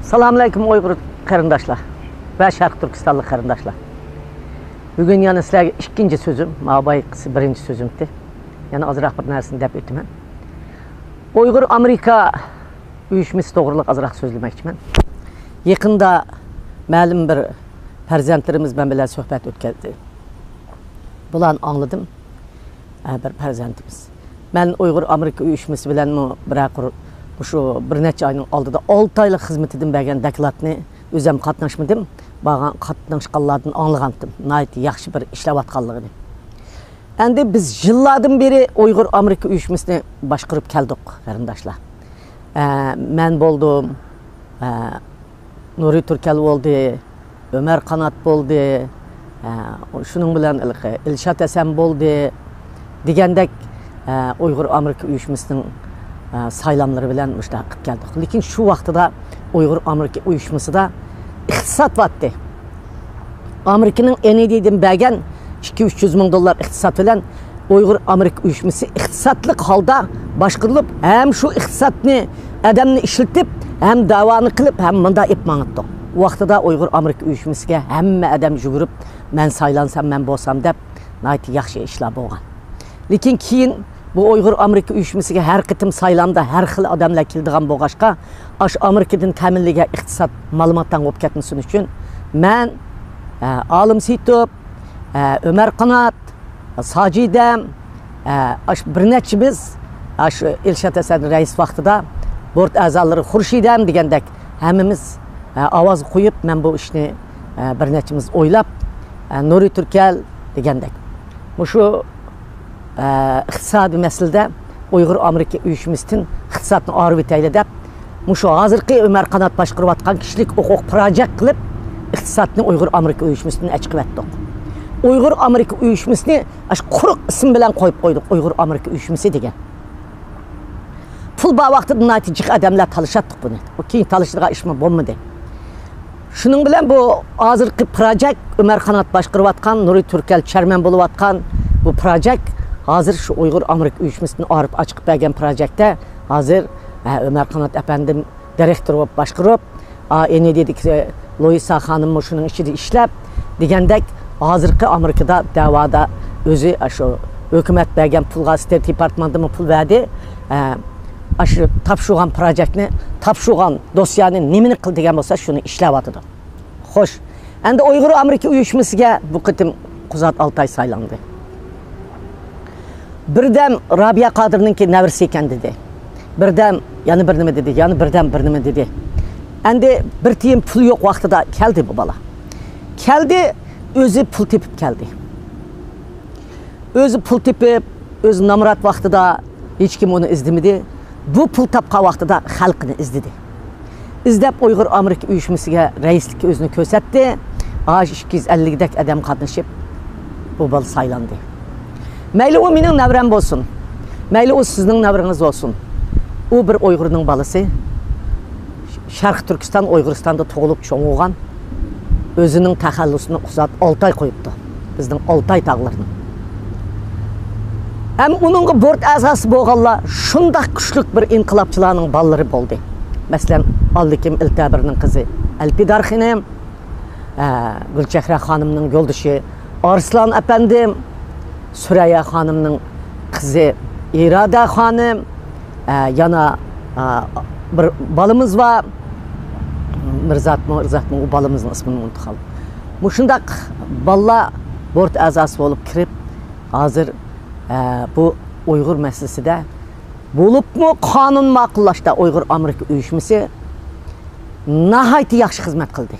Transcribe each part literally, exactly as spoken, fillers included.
سالامۇئەلەيكۇم ئۇيغۇر قېرىنداشلار ۋە شەرقىي تۈركىستانلىق قېرىنداشلار. بۈگۈن يەنە سىلەرگە ئىككىنچى سۆزۈم، ما بايىقىسى بىرىنچى سۆزۈمتى. يەنە ئازراق بىر نەرسىنى دەپ ئۆتىمەن. ئۇيغۇر ئامېرىكا ئۇيۇشمىسى توغرىلىق ئازراق سۆزلىمەكچىمەن. يېقىندا مەلۇم بىر پەرزەنتلىرىمىز مەن بىلەن سۆھبەت ئۆتكەزدى. بۇلارنى ئاڭلىدىم. ئە، بىر پەرزەنتىمىز. مەن ئۇيغۇر ئامېرىكا ئۇيۇشمىسى بىلەنمۇ بىرەر قۇر-، مۇشۇ بىر نەچچە ئاينىڭ ئالدىدا، ئالتە ئايلىق خىزمىتىدىن بەرگەن دوكلاتنى ئۆزۈم قاتناشمىدىم. بارغان، قاتناشقانلاردىن ئاڭلىغانتىم. ناھايىتى ياخشى بىر ئىشلەۋاتقانلىقىنى. ئەمدى بىز يىللاردىن بېرى ئۇيغۇر ئامېرىكا ئۇيۇشمىسىنى باشقۇرۇپ كەلدۇق، قېرىنداشلار. ئە، مەن بولدۇم، ئە، نۇرى تۈركەل بولدى، ئۆمەر قانات بولدى، ئە، شۇنىڭ بىلەن ھېلىقى ئىلشات ھەسەن بولدى دېگەندەك، ئە، ئۇيغۇر ئامېرىكا ئۇيۇشمىسىنىڭ، ئە، سايلاملىرى بىلەن مۇشۇنداق قىلىپ كەلدۇق. لېكىن شۇ ۋاقتىدا ئۇيغۇر ئامېرىكا ئۇيۇشمىسىدا ئىقتىساد بارتتى. ئامېرىكىنىڭ ئېن ئى دىدىن بەرگەن ئىككى يۈز، ئۈچ يۈز مىڭ دوللار ئىقتىساد بىلەن ئۇيغۇر ئامېرىكا ئۇيۇشمىسى ئىقتىسادلىق ھالدا باشقۇرۇلۇپ، ھەم شۇ ئىقتىسادنى، ئادەمنى ئىشلىتىپ، ھەم داۋانى قىلىپ، ھەم مۇنداق ئېلىپ ماڭاتتۇق. ئۇ ۋاقتىدا ئۇيغۇر ئامېرىكا ئۇيۇشمىسىگە ھەممە ئادەم يۈگۈرۈپ، مەن سايلانسام، مەن بولسام دەپ، ناھايىتى ياخشى ئىشلار بولغان. لېكىن كېيىن بۇ ئۇيغۇر ئامېرىكا ئۇيۇشمىسىگە ھەر قېتىم سايلامدا ھەر خىل ئادەملەر كېلىدىغان بولغاچقا، ئاشۇ ئامېرىكىدىن تەمىنلىگەن ئىقتىساد مالىماتاڭ بولۇپ كەتمىسۇن ئۈچۈن، مەن، ئە، ئالىم سېيىتوف، ئە، ئۆمەر قانات، ساجىدەم، ئە، ئاشۇ بىر نەچچىمىز، ئاشۇ ئىلشات ھەسەن رەئىس ۋاقتىدا بورت ئەزالىرى خۇرشىدەم دېگەندەك ھەممىمىز، ئە، ئاۋاز قويۇپ، مەن بۇ ئىشنى، ئە، بىر نەچچىمىز ئويلاپ، ئە، نۇرى تۈركەل دېگەندەك. مۇشۇ ئىقتىسادىي مەسىلىدە ئۇيغۇر ئامېرىكا ئۇيۇشمىسىدىن ئىقتىسادنى ئايرىۋېتەيلى دەپ، مۇشۇ ھازىرقى ئۆمەر قانات باشقۇرۇۋاتقان كىشىلىك ھوقۇق پىراجېكت قىلىپ، ئىقتىسادنى ئۇيغۇر ئامېرىكا ئۇيۇشمىسىدىن ئەچىقىۋەتتۇق. ئۇيغۇر ئامېرىكا ئۇيۇشمىسىنى ئاشۇ قۇرۇق ئىسىم بىلەن قويۇپ قويدۇق، ئۇيغۇر ئامېرىكا ئۇيۇشمىسى دېگەن. پۇل بار ۋاقتىدا ناھايىتى جىق ئادەملەر تالىشاتتۇق بۇنى. بۇ كېيىن تالىشىدىغان ئىشمۇ بولمىدى. شۇنىڭ بىلەن بۇ ھازىرقى پىراجېكت، ئۆمەر قانات باشقۇرۇۋاتقان، نۇرى تۈركەل چېرمەن بولۇۋاتقان بۇ پىراجېكت، ھازىر شۇ ئۇيغۇر ئامېرىكا ئۇيۇشمىسىدىن ئايرىپ ئاچىقىپ بەرگەن پىراجېكتتە ھازىر، ھە، ئۆمەر قانات ئەپەندىم دىرېكتور بولۇپ باشقۇرۇپ، ئا، ئېن ئى دىدىكى لويىسا خانىممۇ شۇنىڭ ئىچىدە ئىشلەپ، دېگەندەك، ھازىرقى ئامېرىكىدا دەۋادا ئۆزى ئاشۇ ھۆكۈمەت بەرگەن پۇلغا، ستېيت دېپارتمېنتىمۇ پۇل بەردى. ئە، ئاشۇ تاپشۇرغان پىراجېكتنى، تاپشۇرغان دوسيانى نېمىنى قىل دېگەن بولسا، شۇنى ئىشلەۋاتىدۇ. خوش، ئەمدى ئۇيغۇر ئامېرىكا ئۇيۇشمىسىگە بۇ قېتىم قۇزات ئالتاي سايلاندى. بىردەم رابىيە قادىرنىڭكى نەۋرىسى ئىكەن دېدى. بىردەم يەنە بىر نېمە دېدى، يەنە بىردەم بىر نېمە دېدى. ئەمدى بىر تىيىن پۇل يوق ۋاقتىدا كەلدى بۇ بالا. كەلدى، ئۆزى پۇل تېپىپ كەلدى. ئۆزى پۇل تېپىپ، ئۆزى نامرات ۋاقتىدا ھېچكىم ئۇنى ئىزدىمىدى. بۇ پۇل تاپقان ۋاقتىدا خەلقنى ئىزدىدى. ئىزدەپ ئۇيغۇر ئامېرىكا ئۇيۇشمىسىگە رەئىسلىككە ئۆزىنى كۆرسەتتى. ئاش ئىككى يۈز ئەللىكدەك ئادەم قاتنىشىپ، بۇ بالا سايلاندى. مەيلى ئۇ مېنىڭ نەۋرەم بولسۇن، مەيلى ئۇ سىزنىڭ نەۋرىڭىز بولسۇن. ئۇ بىر ئۇيغۇرنىڭ بالىسى. شەرقىي تۈركىستان، ئۇيغۇرىستاندا تۇغۇلۇپ چوڭ بولغان، ئۆزىنىڭ تەخەللۇسىنى قۇزات ئالتاي قويۇپتۇ. بىزنىڭ ئالتاي تاغلىرىنىڭ. ھەم ئۇنىڭغا بورت ئەزاسى بولغانلار شۇنداق كۈچلۈك بىر ئىنقىلابچىلارنىڭ بالىلىرى بولدى. مەسىلەن، ئابلىكىم ئىلتەبىرنىڭ قىزى ئەلپىدار خېنىم، ئە، گۈلچېھرە خانىمنىڭ يولدىشى ئارسلان ئەپەندىم، سۈرەييا خانىمنىڭ قىزى ئىرادە خانىم، ئە، يەنە، ئە، بىر بالىمىز بار. مىرزاتمۇ، مىرزاتمۇ، ئۇ بالىمىزنىڭ ئىسمىنى ئۇنتۇپ قالدىم. مۇشۇنداق بالىلار بورت ئەزاسى بولۇپ كىرىپ، ھازىر، ئە، بۇ ئۇيغۇر مەسىلىسىدە بولۇپمۇ قانۇن ماقۇللاشتا ئۇيغۇر ئامېرىكا ئۇيۇشمىسى ناھايىتى ياخشى خىزمەت قىلدى.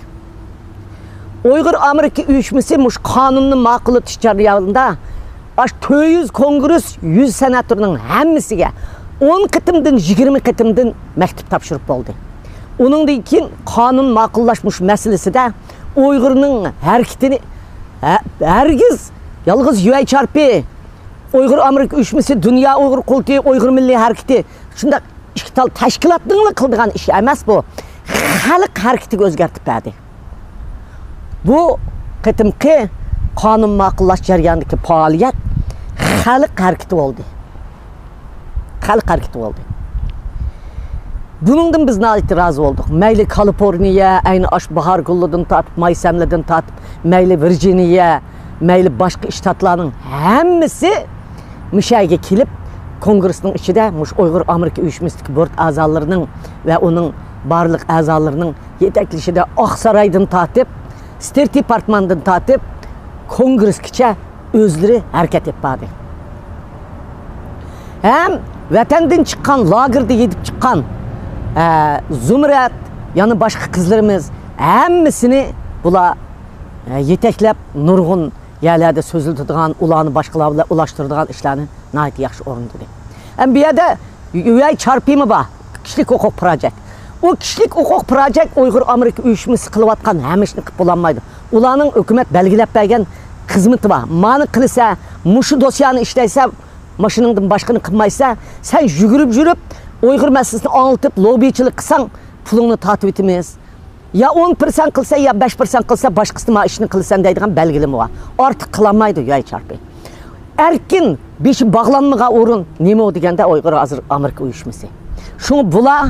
ئۇيغۇر ئامېرىكا ئۇيۇشمىسى مۇشۇ قانۇننى ماقۇللىتىش جەريانىدا ئاشۇ تۆت يۈز كونگرېس، يۈز سېناتورنىڭ ھەممىسىگە ئون قېتىمدىن، يىگىرمە قېتىمدىن مەكتۇپ تاپشۇرۇپ بولدى. ئۇنىڭدىن كېيىن قانۇن ماقۇللاش مۇشۇ مەسىلىسىدە ئۇيغۇرنىڭ ھەرىكىتىنى ھە-، ھەرگىز يالغۇز يۇ ئەيچ ئار پى، ئۇيغۇر ئامېرىكا ئۇيۇشمىسى، دۇنيا ئۇيغۇر قۇرۇلتىيى، ئۇيغۇر مىللىي ھەرىكىتى، شۇنداق ئىككى تال تەشكىلاتنىڭلا قىلىدىغان ئىشى ئەمەس بۇ. خەلق ھەرىكىتىگە ئۆزگەرتىپ بەردى. بۇ قېتىمقى قانۇن ماقۇللاش جەريانىدىكى پائالىيەت خەلق ھەرىكىتى بولدى. خەلق ھەرىكىتى بولدى. بۇنىڭدىن بىز ناھايىتى رازى بولدۇق. مەيلى كالىفورنىيە، ئەينى ئاشۇ باھار گۈلىدىن تارتىپ، ماي سەملىدىن تارتىپ، مەيلى ۋىرجىنىيە، مەيلى باشقا شتاتلارنىڭ ھەممىسى مۇشۇ يەرگە كېلىپ، كونگرېسنىڭ ئىچىدە مۇشۇ ئۇيغۇر ئامېرىكا ئۇيۇشمىسىدىكى بورت ئەزالىرىنىڭ ۋە ئۇنىڭ بارلىق ئەزالىرىنىڭ يېتەكلىشىدە ئاقسارايدىن تارتىپ، ستېيت دېپارتمېنتتىن تارتىپ، كونگرېسكىچە ئۆزلىرى ھەرىكەت ئېلىپ باردى. ھەم ۋەتەندىن چىققان، لاگېردا يېتىپ چىققان، ئە، زۇمرەت، يەنە باشقا قىزلىرىمىز ھەممىسىنى بۇلار، ئە، يېتەكلەپ نۇرغۇن يەرلەردە سۆزلىتىدىغان، ئۇلارنى باشقىلار بىلەن ئۇلاشتۇرىدىغان ئىشلارنى ناھايىتى ياخشى ئورۇندىدى. ھەم بۇ يەردە يۇ ئەي چارپىمۇ بار، كىشىلىك ھوقۇق پروجېكت. ئۇ كىشىلىك ھوقۇق پروجېكت ئۇيغۇر ئامېرىكا ئۇيۇشمىسى قىلىۋاتقان ھەممە ئىشنى قىلىپ بولالمايدۇ. ئۇلارنىڭ ھۆكۈمەت بەلگىلەپ بەرگەن خىزمىتى بار. مانى قىلسا، مۇشۇ دوسيانى ئىشلەيسە، مۇشۇنىڭدىن باشقىنى قىلمايسا، سەن يۈگۈرۈپ يۈرۈپ ئۇيغۇر مەسىلىسىنى ئاڭلىتىپ، لوببىچىلىك قىلساڭ، پۇلۇڭنى تارتىۋېتىمىز. يا ئون پىرسەنت قىلسا، يا بەش پىرسەنت قىلسا، باشقىسى ما ئىشنى قىلىسەن دەيدىغان بەلگىلىمە بار. ئارتۇق قىلالمايدۇ يۇ ئەي چارپى. ئەركىن، بېشى باغلانمىغان ئورۇن نېمە ئۇ دېگەندە، ئۇيغۇر ھازىر ئامېرىكا ئۇيۇشمىسى. شۇڭا بۇلار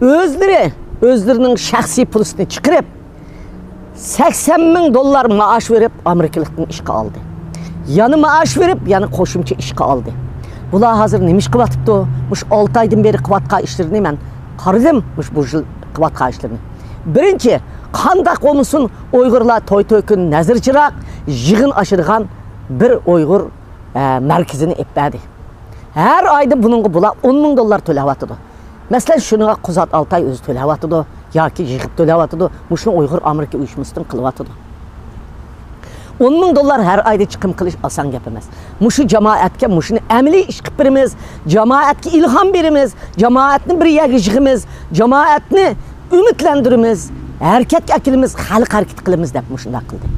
ئۆزلىرى، ئۆزلىرىنىڭ شەخسىي پۇلىسىنى چىقىرىپ، سەكسەن مىڭ دوللار مائاش بېرىپ، ئامېرىكىلىقتىن ئىشقا ئالدى. يەنە مائاش بېرىپ، يەنە قوشۇمچە ئىشقا ئالدى. بۇلار ھازىر نېمە ئىش قىلىۋاتىپتۇ؟ مۇشۇ ئالتە ئايدىن بېرى قىلىۋاتقان ئىشلىرىنى مەن قارىدىم، مۇشۇ بۇ يىل قىلىۋاتقان ئىشلىرىنى. بىرىنچى، قانداق بولمىسۇن، ئۇيغۇرلار توي تۆكۈن، نەزىر چىراغ، يىغىن ئاچىدىغان بىر ئۇيغۇر، ئە، مەركىزىنى ئېلىپ بەردى. ھەر ئايدا بۇنىڭغا بۇلار ئون مىڭ دوللار تۆلەۋاتىدۇ. مەسىلەن، شۇنىڭغا قۇزات ئالتاي ئۆزى تۆلەۋاتىدۇ ياكى يىغىپ تۆلەۋاتىدۇ. مۇشۇنى ئۇيغۇر ئامېرىكا ئۇيۇشمىسىدىن قىلىۋاتىدۇ. ئون مىڭ دوللار ھەر ئايدا چىقىم قىلىش ئاسان گەپ ئەمەس. مۇشۇ جامائەتكە مۇشۇنى ئەمەلىي ئىش قىلىپ بېرىمىز، جامائەتكە ئىلھام بېرىمىز، جامائەتنى بىر يەرگە يىغىمىز، جامائەتنى ئۈمىدلەندۈرىمىز، ھەرىكەتكە ئەكېلىمىز، خەلق ھەرىكىتى قىلىمىز دەپ مۇشۇنداق قىلدى.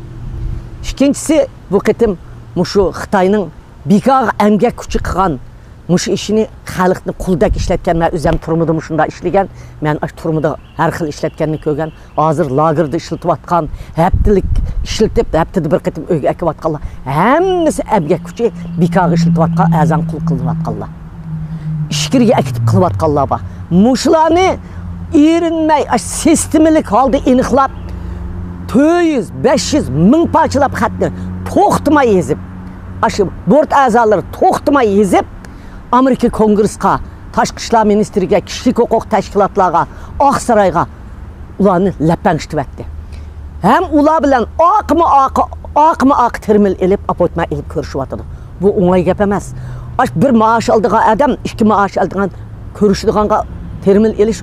ئىككىنچىسى، بۇ قېتىم مۇشۇ خىتاينىڭ بىكارغا ئەمگەك كۈچى قىلغان مۇشۇ ئىشىنى، خەلقنى قۇلدەك ئىشلەتكەن، مەن ئۆزۈم تۈرمىدە مۇشۇنداق ئىشلىگەن، مەن ئاشۇ تۈرمىدە ھەر خىل ئىشلەتكەننى كۆرگەن، ھازىر لاگېردا ئىشلىتىۋاتقان، ھەپتىلىك ئىشلىتىپ، ھەپتىدە بىر قېتىم ئۆيگە ئەكىۋاتقانلار، ھەممىسى ئەمگەك كۈچى، بىكارغا ئىشلىتىۋاتقان، ئەرزان قۇل قىلىنىۋاتقانلار. ئىچكىرىگە ئەكېتىپ قىلىۋاتقانلار بار. مۇشۇلارنى ئېرىنمەي، ئاشۇ سىستېمىلىك ھالدا ئېنىقلاپ، تۆت يۈز، بەش يۈز، مىڭ پارچىلاپ خەتنى توختىماي يېزىپ، ئاشۇ بورت ئەزالىرى توختىماي يېزىپ، ئامېرىكا كونگرېسقا، تاشقى ئىشلار مىنىستىرىگە، كىشىلىك ھوقۇق تەشكىلاتلارغا، ئاقسارايغا ئۇلارنى لەپەڭشىتىۋەتتى. ھەم ئۇلار بىلەن ئاقمۇ ئاقا، ئاقمۇ ئاقا تېرمىل ئېلىپ، ئاپوينتمېنت ئېلىپ كۆرۈشۈۋاتىدۇ. بۇ ئوڭاي گەپ ئەمەس. ئاش بىر مائاش ئالىدىغان ئادەم ئىككى مائاش ئالىدىغان كۆرۈشىدىغانغا تېرمىل ئېلىش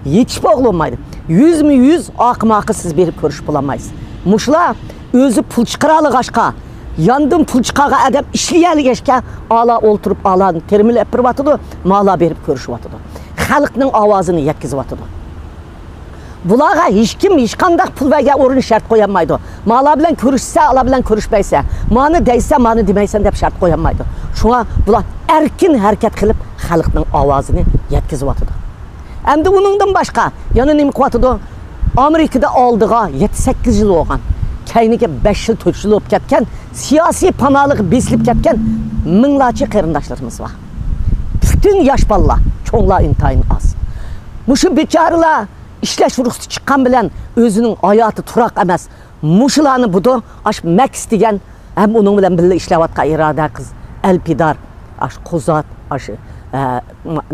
ھېچ بولمايدۇ. يۈزمۇ يۈز ئاقمۇ ئاقا سىز بېرىپ كۆرۈشۈپ بولالمايسىز. مۇشۇلار ئۆزى پۇل چىقىرالىغاچقا، ياندىن پۇل چىقارغان ئادەم ئىشلىيەلىگەچكە، ئالا ئولتۇرۇپ، ئالانى تېرمىل ئېلىپ بېرىۋاتىدۇ، مالا بېرىپ كۆرۈشۈۋاتىدۇ. خەلقنىڭ ئاۋازىنى يەتكۈزۈۋاتىدۇ. بۇلارغا ھېچكىم ھېچقانداق پۇل بەرگەن ئورۇن شەرت قويالمايدۇ. مالا بىلەن كۆرۈشسە، ئالا بىلەن كۆرۈشمەيسەن. مانى دەيسەن، مانى دېمەيسەن دەپ شەرت قويالمايدۇ. شۇڭا بۇلار ئەركىن ھەرىكەت قىلىپ، خەلقنىڭ ئاۋازىنى يەتكۈزۈۋاتىدۇ. ئەمدى ئۇنىڭدىن باشقا يەنە نېمە قىلىۋاتىدۇ؟ ئامېرىكىدا ئالدىغا يەتتە سەككىز يىل بولغان، كەينىگە بەش يىل، تۆت يىل بولۇپ كەتكەن، سىياسىي پاناھلىققا بېسىلىپ كەتكەن مىڭلارچە قېرىنداشلىرىمىز بار. پۈتۈن ياش بالىلار، چوڭلار ئىنتايىن ئاز. مۇشۇ بىچارىلار ئىشلەش رۇخسىتى چىققان بىلەن ئۆزىنىڭ ھاياتى تۇراق ئەمەس. مۇشۇلارنى بۇدۇ، ئاش مەكس دېگەن، ھەم ئۇنىڭ بىلەن بىللە ئىشلەۋاتقان ئىرادە قىز، ئەلپىدار، ئاش قۇزات، ئاش، ئە،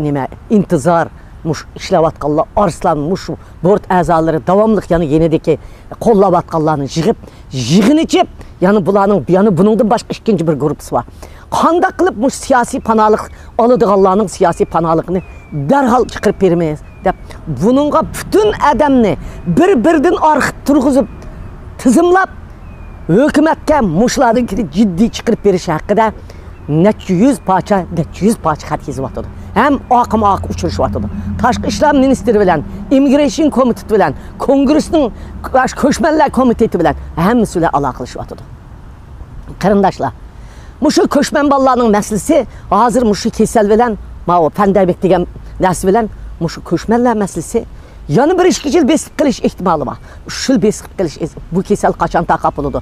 نېمە، ئىنتىزار، مۇشۇ ئىشلەۋاتقانلار، ئارسلان، مۇشۇ بورت ئەزالىرى داۋاملىق يەنە يېنىدىكى قوللاۋاتقانلارنى يىغىپ، يىغىن ئېچىپ، يەنە بۇلارنىڭ، يەنە بۇنىڭدىن باشقا ئىككىنچى بىر گۇرۇپپىسى بار. قانداق قىلىپ مۇشۇ سىياسىي پاناھلىق ئالىدىغانلارنىڭ سىياسىي پاناھلىقىنى دەرھال چىقىرىپ بېرىمىز دەپ، بۇنىڭغا پۈتۈن ئادەمنى بىر-بىرىدىن ئارخىپ تۇرغۇزۇپ، تىزىملاپ، ھۆكۈمەتكە مۇشۇلاردىن كېيىن جىددىي چىقىرىپ بېرىش ھەققىدە نەچچە يۈز پارچە، نەچچە يۈز پارچە خەت يېزىۋاتىدۇ. ھەم ئاقمۇ ئاقا ئۇچرىشىۋاتىدۇ. تاشقى ئىشلار مىنىستىرى بىلەن، ئىممىگرېيشن كومىتېتى بىلەن، كونگرېسنىڭ كۆچمەنلەر كومىتېتى بىلەن ھەممىسى بىلەن ئالاقىلىشىۋاتىدۇ. قېرىنداشلار، مۇشۇ كۆچمەن بالىلارنىڭ مەسىلىسى ھازىر مۇشۇ كېسەل بىلەن، ماۋۇ پاندېمىك دېگەن نەرسە بىلەن مۇشۇ كۆچمەنلەر مەسىلىسى يەنە بىر ئىككى يىل بېسىپ قېلىش ئېھتىمالى بار. ئۈچ يىل بېسىپ قېلىش، بۇ كېسەل قاچان تاقاپ بولىدۇ؟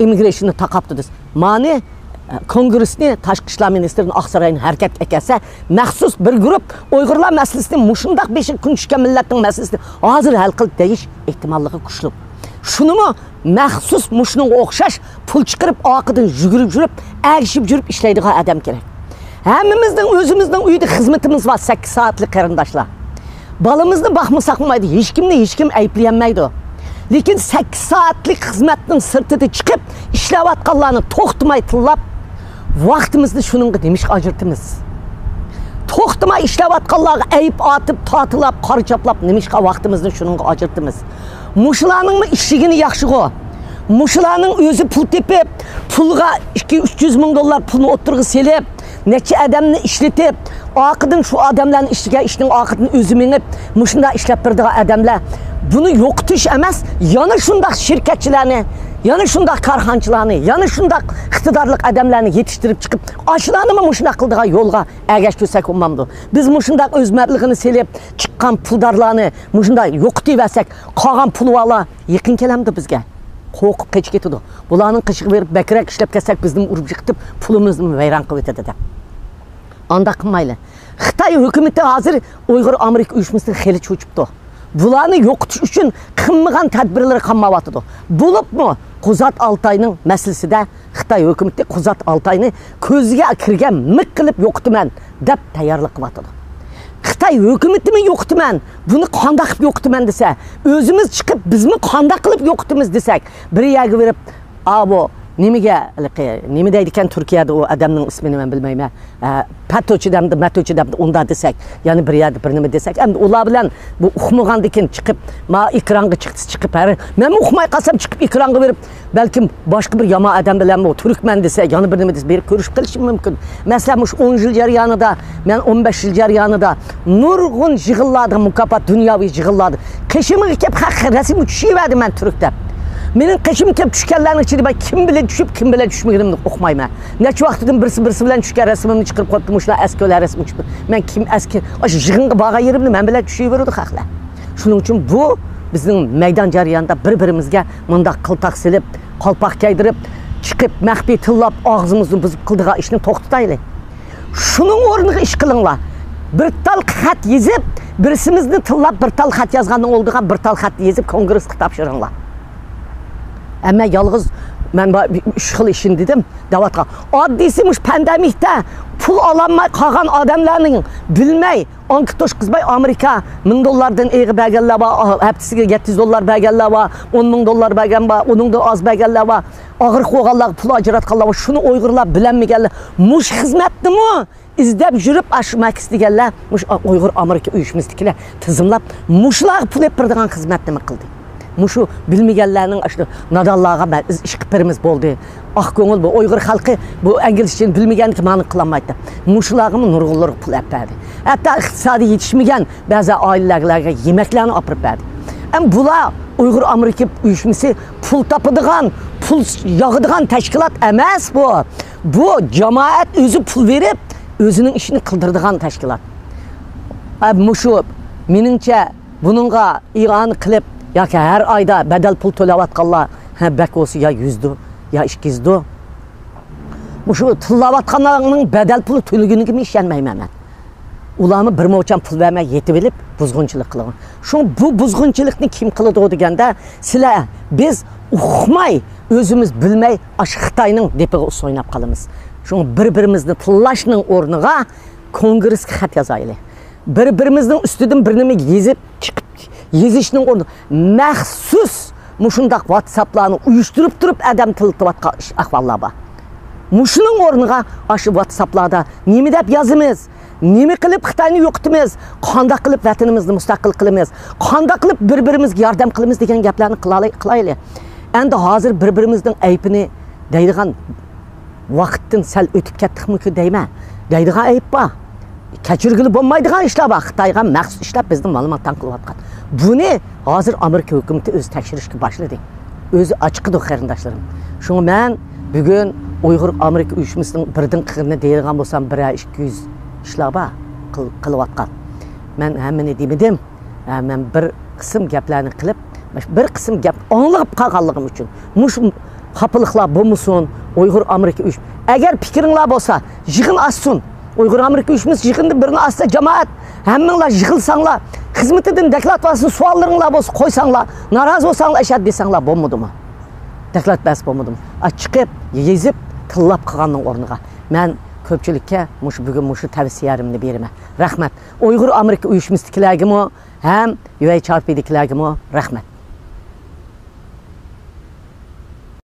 ئىممىگرېيشننى تاقاپتۇ دېسە، مانى كونگرېسنى، تاشقى ئىشلار مىنىستىرىنى، ئاقساراينى ھەرىكەتكە ئەكەلسە، مەخسۇس بىر گۇرۇپ ئۇيغۇرلار مەسىلىسىنى، مۇشۇنداق بېشىغا كۈن چۈشكەن مىللەتنىڭ مەسىلىسىنى ھازىر ھەل قىل دېيىش ئېھتىماللىقى كۈچلۈك. شۇنىمۇ مەخسۇس مۇشۇنىڭغا ئوخشاش پۇل چىقىرىپ، ئارقىدىن يۈگۈرۈپ يۈرۈپ، ئەگىشىپ يۈرۈپ ئىشلەيدىغان ئادەم كېرەك. ھەممىمىزنىڭ ئۆزىمىزنىڭ ئۆيىدە خىزمىتىمىز بار، سەككىز سائەتلىك قېرىنداشلار. بالىمىزنى باقمىساق بولمايدۇ، ھېچكىمنى ھېچكىم ئەيىبلىيەلمەيدۇ. لېكىن سەككىز سائەتلىك خىزمەتنىڭ سىرتىدا چىقىپ ئىشلەۋاتقانلارنى توختىماي تىللاپ، ۋاقتىمىزنى شۇنىڭغا نېمىشقا ئاجرىتىمىز؟ توختىماي ئىشلەۋاتقانلارغا ئەيىب ئاتىپ، تاتىلاپ، قارا چاپلاپ نېمىشقا ۋاقتىمىزنى شۇنىڭغا ئاجرىتىمىز؟ مۇشۇلارنىڭمۇ ئىشلىگىنى ياخشىغۇ. مۇشۇلارنىڭ ئۆزى پۇل تېپىپ، پۇلغا ئىككى يۈز، ئۈچ يۈز مىڭ دوللار پۇلنى ئوتتۇرىغا سېلىپ، نەچچە ئادەمنى ئىشلىتىپ، ئارقىدىن شۇ ئادەملەرنى ئىشلىگەن ئىشنىڭ ئارقىدىن ئۆزى مېڭىپ، مۇشۇنداق ئىشلەپ بېرىدىغان ئادەملەر. بۇنى يوقىتىش ئەمەس، يەنە شۇنداق شىركەتچىلەرنى، يەنە شۇنداق كارخانىچىلارنى، يەنە شۇنداق ئىقتىدارلىق ئادەملەرنى يېتىشتۈرۈپ چىقىپ، ئاشۇلارنىمۇ مۇشۇنداق قىلىدىغان يولغا ئەگەشتۈرسەك بولمامدۇ؟ بىز مۇشۇنداق ئۆز مەبلىغىنى سېلىپ چىققان پۇلدارلارنى مۇشۇنداق يوقىتىۋەرسەك، قالغان پۇلۋالار يېقىن كېلەمدۇ بىزگە؟ قورقۇپ قېچىپ كېتىدۇ. بۇلارنىڭ قېشىغا بېرىپ بەكرەك ئىشلەپ كەتسەك، بىزنىمۇ ئۇرۇپ يىقىتىپ، پۇلىمىزنىمۇ ۋەيران قىلىۋېتىدۇ دەپ. ئانداق قىلمايلى. خىتاي ھۆكۈمىتى ھازىر ئۇيغۇر ئامېرىكا ئۇيۇشمىسىنى خېلى چۆچۈپتۇ. بۇلارنى يوقىتىش ئۈچۈن قىلمىغان تەدبىرلىرى قالمايۋاتىدۇ. بولۇپمۇ قۇزات ئالتاينىڭ مەسىلىسىدە خىتاي ھۆكۈمىتى قۇزات ئالتاينى كۆزىگە كىرگەن مىق قىلىپ يوقىتىمەن دەپ تەييارلىق قىلىۋاتىدۇ. خىتاي ھۆكۈمىتىمۇ يوقىتىمەن، بۇنى قانداق قىلىپ يوقىتىمەن دېسە، ئۆزىمىز چىقىپ، بىزمۇ قانداق قىلىپ يوقىتىمىز دېسەك، بىر يەرگە بېرىپ، ئا، بۇ نېمىگە، ھېلىقى، نېمە دەيدىكەن تۈركىيەدە ئۇ ئادەمنىڭ ئىسمىنى مەن بىلمەيمەن. ھە، پەتوچى دەمدۇ، مەتوچى دەمدۇ، ئۇنداق دېسەك، يەنە بىر يەردە بىر نېمە دېسەك، ئەمدى ئۇلار بىلەن بۇ ئۇقمىغاندىكىن چىقىپ، ما ئېكرانغا چىقسا چىقىپ، ھەر، مەنمۇ ئۇقماي قالسام چىقىپ ئېكرانغا بېرىپ، بەلكىم باشقا بىر يامان ئادەم بىلەنمۇ تۈركمەن دېسە، يەنە بىر نېمە دېسە، بېرىپ كۆرۈشۈپ قېلىشىم مۇمكىن. مەسىلەن، مۇشۇ ئون يىل جەريانىدا، مەن ئون بەش يىل جەريانىدا نۇرغۇن يىغىنلاردا، مۇكاپات، دۇنياۋى يىغىنلاردا قېشىمغا كەپ خەق رەسىمگە چۈشۈۋەردى مەن تۈرك دەپ. مېنىڭ قېشىمغا كەپ چۈشكەنلەرنىڭ ئىچىدە مەن كىم بىلەن چۈشۈپ، كىم بىلەن چۈشمىگىنىمنى ئۇقمايمەن. نەچچە ۋاقىتتىن بىرسى بىرسى بىلەن چۈشكەن رەسىمىمنى چىقىرىپ قويۇپتۇ، مۇشۇلار ئەسكى رەسىمگە چۈشۈپ. مەن كىم ئەسكى، ئاشۇ يىغىنغا بارغان يېرىمدە مەن بىلەن چۈشۈۋېرىدۇ خەقلەر. شۇنىڭ ئۈچۈن بۇ بىزنىڭ مەيدان جەريانىدا بىر-بىرىمىزگە مۇنداق قىلتاق سېلىپ، قالپاق كىيدۈرۈپ، چىقىپ مەخپىي تىللاپ، ئاغزىمىزنى بۇزۇپ قىلىدىغان ئىشنى توختىتايلى. شۇنىڭ ئورنىغا ئىش قىلىڭلار. بىر تال خەت يېزىپ، بىرسىمىزنى تىللاپ، بىر تال خەت يازغاننىڭ ئالدىغا بىر تال خەت يېزىپ، كونگرېسقا تاپشۇرۇڭلار. ئەمما يالغۇز مەن بار ئۈچ خىل ئىشنى دېدىم، دەۋاتقان. ئاددىيسى مۇشۇ پاندېمىكتا پۇل ئالالماي قالغان ئادەملەرنىڭ بىلمەي، ئانكېت توشقۇزماي، ئامېرىكا مىڭ دوللاردىن ئېغىر بەرگەنلەر بار، ھەپتىسىگە يەتتە يۈز دوللار بەرگەنلەر بار، ئون مىڭ دوللار بەرگەن بار، ئۇنىڭدىن ئاز بەرگەنلەر بار، ئاغرىق بولغانلارغا پۇل ئاجراتقانلار بار. شۇنى ئۇيغۇرلار بىلەلمىگەنلەر. مۇشۇ خىزمەتنىمۇ ئىزدەپ يۈرۈپ، ئاشۇ ماكس دېگەنلەر، مۇشۇ ئۇيغۇر ئامېرىكا ئۇيۇشمىسىدىكىلەر تىزىملاپ، مۇشۇلارغا پۇل ئېلىپ بېرىدىغان خىزمەتنى نېمە قىلدى؟ مۇشۇ بىلمىگەنلەرنىڭ، ئاشۇ نادانلارغا مەن ئىز ئىش قىلىپ بېرىمىز بولدى. ئاق كۆڭۈل بۇ ئۇيغۇر خەلقى بۇ ئىنگلىزچىنى بىلمىگەندىكىن مانا قىلالمايتتى. مۇشۇلارغىمۇ نۇرغۇنلىرىغا پۇل ئەپ بەردى. ھەتتا ئىقتىسادى يېتىشمىگەن بەزى ئائىلىلەرگە يېمەكلەرنى ئاپىرىپ بەردى. ئەمما بۇلار ئۇيغۇر ئامېرىكا ئۇيۇشمىسى پۇل تاپىدىغان، پۇل ياغىدىغان تەشكىلات ئەمەس بۇ. بۇ جامائەت ئۆزى پۇل بېرىپ، ئۆزىنىڭ ئىشىنى قىلدۇرىدىغان تەشكىلات. ئە، مۇشۇ، مېنىڭچە، بۇنىڭغا ئىئانە قىلىپ ياكى ھەر ئايدا بەدەل پۇل تۆلەۋاتقانلار، ھە، بەك بولسا يا يۈزدۇ، يا ئىككى يۈزدۇ. مۇشۇ تىللاۋاتقانلارنىڭ بەدەل پۇل تۆلىگىنىگىمۇ ئىشەنمەيمەن مەن. ئۇلارمۇ بىر موچەن پۇل بەرمەي يېتىۋېلىپ بۇزغۇنچىلىق قىلغان. شۇڭا بۇ بۇزغۇنچىلىقنى كىم قىلىدۇ دېگەندە، سىلەر، بىز ئۇقماي، ئۆزىمىز بىلمەي، ئاشۇ خىتاينىڭ دېپىغا ئۇسسۇل ئويناپ قالىمىز. شۇڭا بىر-بىرىمىزنى تىللاشنىڭ ئورنىغا كونگرېسكا خەت يازايلى. بىر-بىرىمىزنىڭ ئۈستىدىن بىر نېمە يېزىپ چىقىپ، يېزىشنىڭ ئورنىدا مەخسۇس مۇشۇنداق ۋاتساپلارنى ئۇيۇشتۇرۇپ تۇرۇپ ئادەم تىللىتىۋاتقان ئىش، ئەھۋاللار بار. مۇشۇنىڭ ئورنىغا ئاشۇ ۋاتساپلاردا نېمە دەپ يازىمىز، نېمە قىلىپ خىتاينى يوقىتىمىز، قانداق قىلىپ ۋەتىنىمىزنى مۇستەقىل قىلىمىز، قانداق قىلىپ بىر-بىرىمىزگە ياردەم قىلىمىز دېگەن گەپلەرنى قىلالاي-، قىلايلى. ئەمدى ھازىر بىر-بىرىمىزنىڭ ئەيىبىنى دەيدىغان ۋاقىتتىن سەل ئۆتۈپ كەتتۇقمىكىن دەيمەن. دەيدىغان ئەيىب بار. كەچۈرگىلى بولمايدىغان ئىشلار بار. خىتايغا مەخسۇس ئىشلەپ بىزنى مالىماتاڭ قىلىۋاتقان. بۇنى ھازىر ئامېرىكا ھۆكۈمىتى ئۆزى تەكشۈرۈشكە باشلىدى. ئۆزى ئاچىقىدۇ، قېرىنداشلىرىم. شۇڭا مەن بۈگۈن ئۇيغۇر ئامېرىكا ئۇيۇشمىسىنىڭ بىردىن قىرىنى دېيىدىغان بولسام، بىرەر ئىككى يۈز ئىشلار بار قىل-، قىلىۋاتقان. مەن ھەممىنى دېمىدىم. ھە، مەن بىر قىسىم گەپلەرنى قىلىپ، بىر قىسىم گەپ ئاڭلىغىپ قالغانلىقىم ئۈچۈن، مۇشۇ خاپىلىقلار بولمىسۇن، ئۇيغۇر ئامېرىكا ئۇيۇش-، ئەگەر پىكرىڭلار بولسا، يىغىن ئاچسۇن. ئۇيغۇر ئامېرىكا ئۇيۇشمىسى يىغىندا بىرنى ئاچسا، جامائەت، ھەممىڭلار يىغىلساڭلار، خىزمىتىدىن دوكلات بارسا، سوئاللىرىڭلار بولسا قويساڭلار، نارازى بولساڭلار، ئەشەدە دېسەڭلار بولمىدىمۇ؟ دوكلات بەرسە بولمىدىمۇ؟ ئا، چىقىپ، يېزىپ، تىللاپ قىلغاننىڭ ئورنىغا. مەن كۆپچىلىككە مۇشۇ بۈگۈن مۇشۇ تەۋسىيەمنى بېرىمەن. رەھمەت. ئۇيغۇر ئامېرىكا ئۇيۇشمىسىدىكىلەرگىمۇ ھەم يۇ ئېيچ ئار پىدىكىلەرگىمۇ رەھمەت.